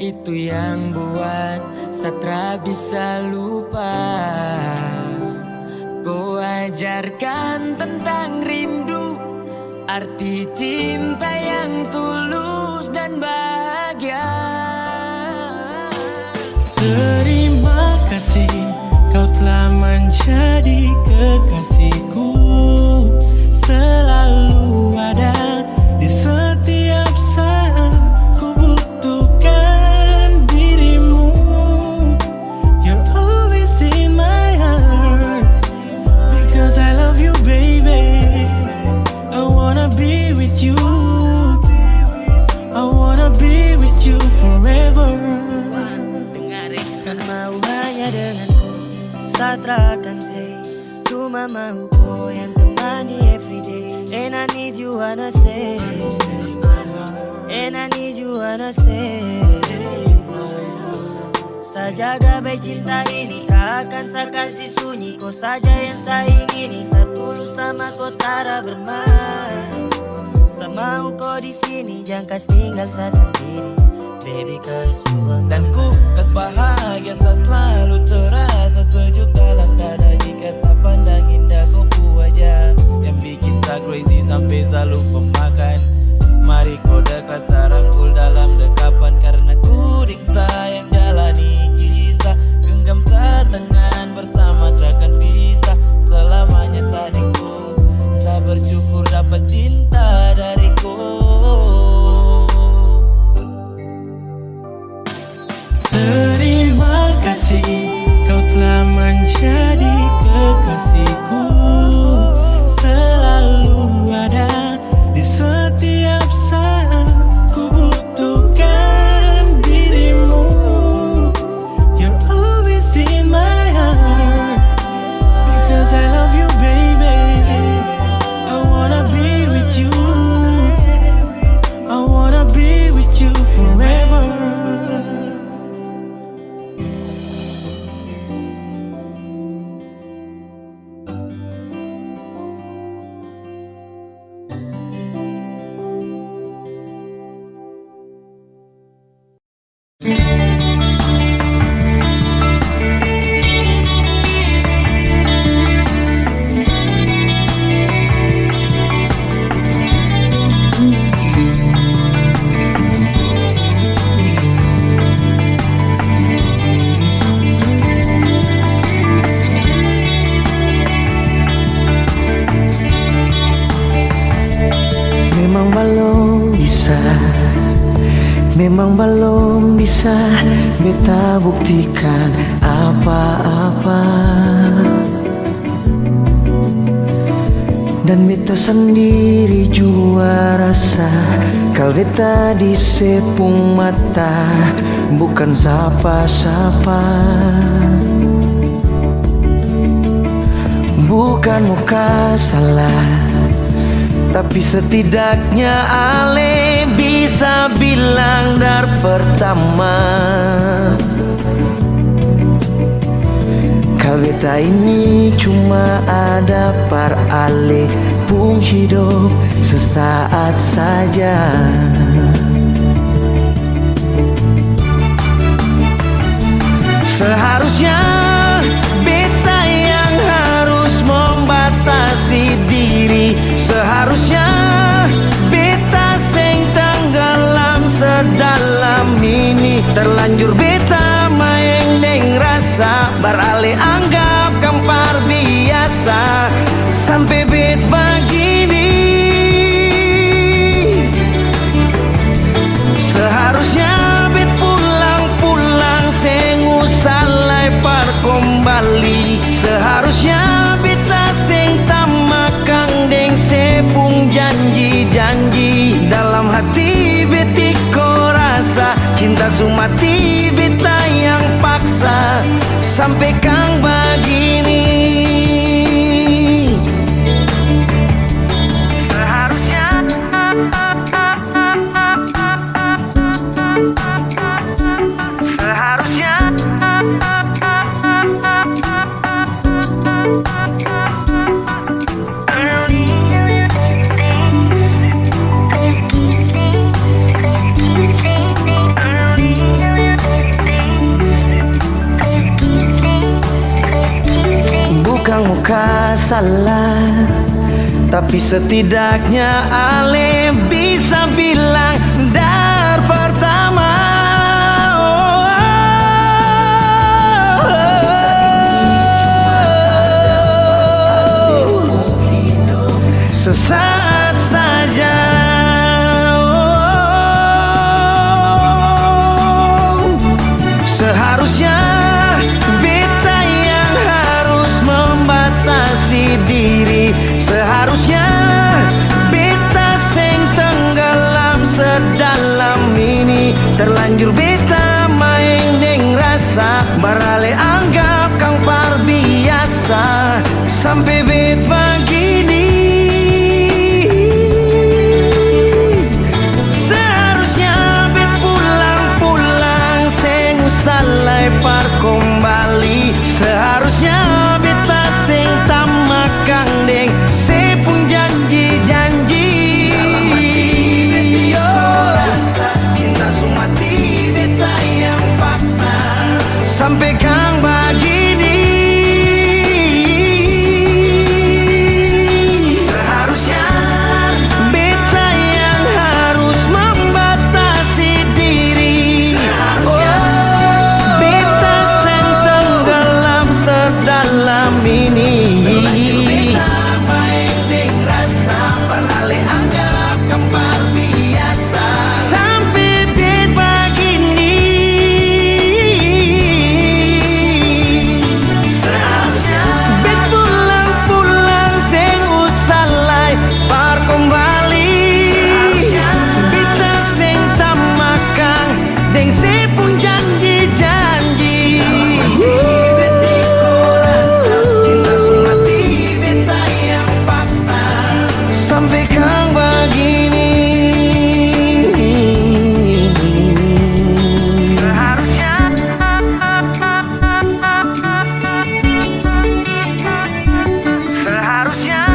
Itu yang buat Satra bisa lupa. Ko ajarkan tentang rindu, arti cinta yang tulus dan bahagia. Terima kasih, kau telah menjadi kekasihku. Selalu ada di setiap saat ku butuhkan dirimu. You're always in my heart. Because I love you, baby. I wanna be with you. I wanna be with you forever. Semau hanya denganku, Satra akan stay. Cuma mau ko yang temani everyday. And I need you, wanna stay. And I need you, wanna stay. Sa jaga bae cinta ini, tak akan sa kasi sunyi. Ko saja yang sa ingini, sa tulus sama ko tara bermain. Sa mau ko di sini, jang kas tinggal sa sendiri. Baby, kas you are my. Dan ku kas bahagia sa selalu terasa sejuk dalam dada jika sa pandang indah ko pu wajah yang bikin sa crazy sampe sa lupa makan. Mari ko dekat, sa rangkul dalam dekapan, karena ku deng sa yang jalani kisah. Genggam sa tangan, bersama takkan pisah. Selamanya sa deng ko, sa bersyukur dapat cinta dari ko. Terima kasih, kau telah menjadi kekasihku. Selalu ada di setiap saat ku butuhkan dirimu. You're always in my heart. Because I love you, baby. I wanna be with you. I wanna be with you forever. Memang balom bisa, memang balom bisa beta buktikan apa-apa. Dan beta sandiri jua rasa kal beta di se pung mata bukan sapa-sapa. Bukan mo ka salah, tapi setidaknya ale bisa bilang dari pertama. Kal beta ini cuma ada par ale pung hidop sesaat saja. Seharusnya beta yang harus membatasi diri. Seharusnya beta seng tenggelam sedalam ini. Terlanjur beta maeng deng rasa, barale anggap kampar biasa, sampe bet bagini. Seharusnya bet pulang-pulang, seng usah lai par kombali. Seharusnya beta seng tamakang deng se pung janji-janji. Dalam hati beta iko rasa cinta su mati, beta yang paksa sampe kang bagini. Seharusnya, seharusnya Muka salah, tapi setidaknya ale bisa bilang dari pertama. Sesaat saja. Seharusnya beta yang harus membatasi diri. Seharusnya beta seng tenggelam sedalam ini. Terlanjur beta maeng deng rasa, barale anggap kang par biasa. Sampe bet bagini. Seharusnya bet pulang-pulang, seng usah lai par kombali. Seharusnya beta seng tamakang deng se pung janji-janji. Dalam hati beta iko rasa, cinta su mati beta yang paksa. Sampe kang bagini. Seharusnya beta yang harus membatasi diri. Seharusnya. Oh, beta seng tenggelam sedalam ini. Terlanjur beta maeng deng rasa, barale anggap kang par biasa. Sampe bet bagini. Seharusnya bet pulang-pulang, seng usah lai par kombali. Seharusnya beta seng tamakang deng se pung janji-janji. Dalam hati beta iko rasa, cinta su mati beta yang paksa. Sampe kang bagini. Seharusnya. Seharusnya.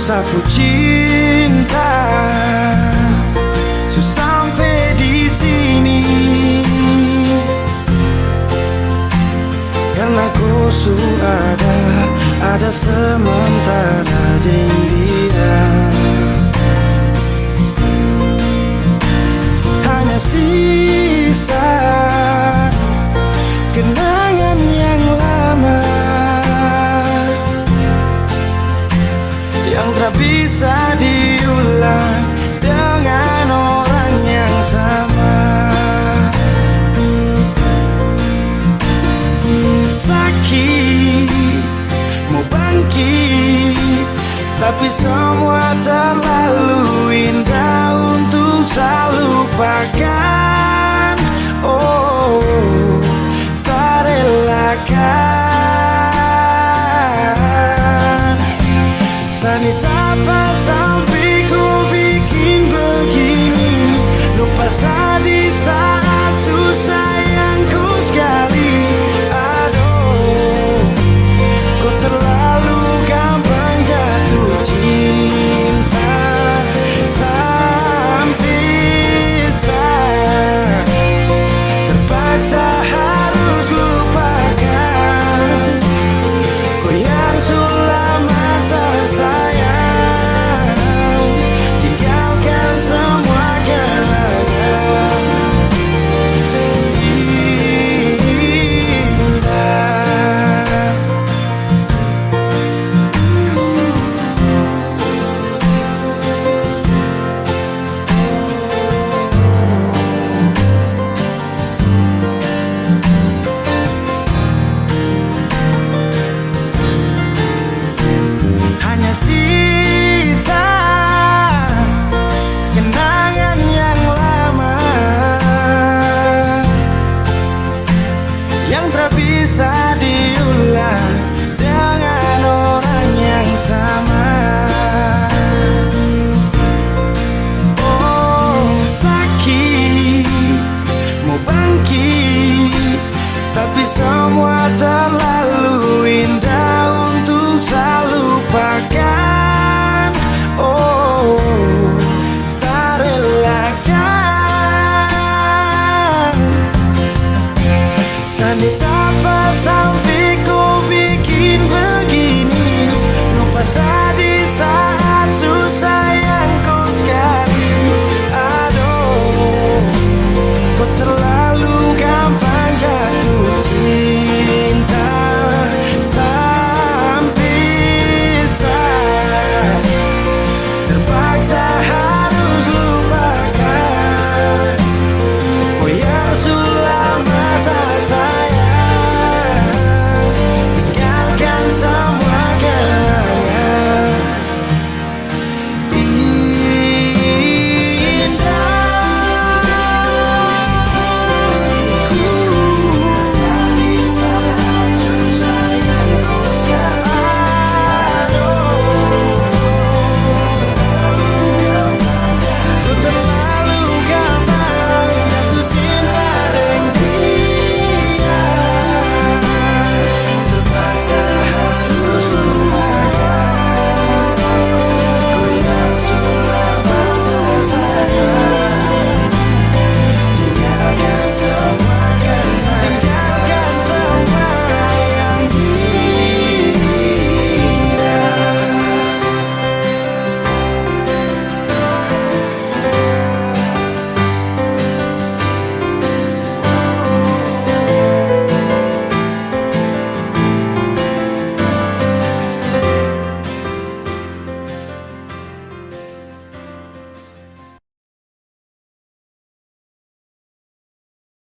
Sapu cinta su sampe di sini. Karna ko su ada, ada sementara deng dia. Hanya sisa kenangan yang lama. Yang tra bisa diulang dengan orang yang sama. Sakit mo bangkit, tapi semua terlalu indah untuk sa lupakan. Oh, sa relakan. Sani sapa sampe ko bikin begini? Lupa sa di saat susah yang ku skali. Aduh, ko terlalu gampang jatuh cinta. Sampe sa terpaksa harus lupakan. Sisa kenangan yang lama yang tak bisa diulang dengan orang yang sama. Oh, sakit, mau bangkit, tapi semua tak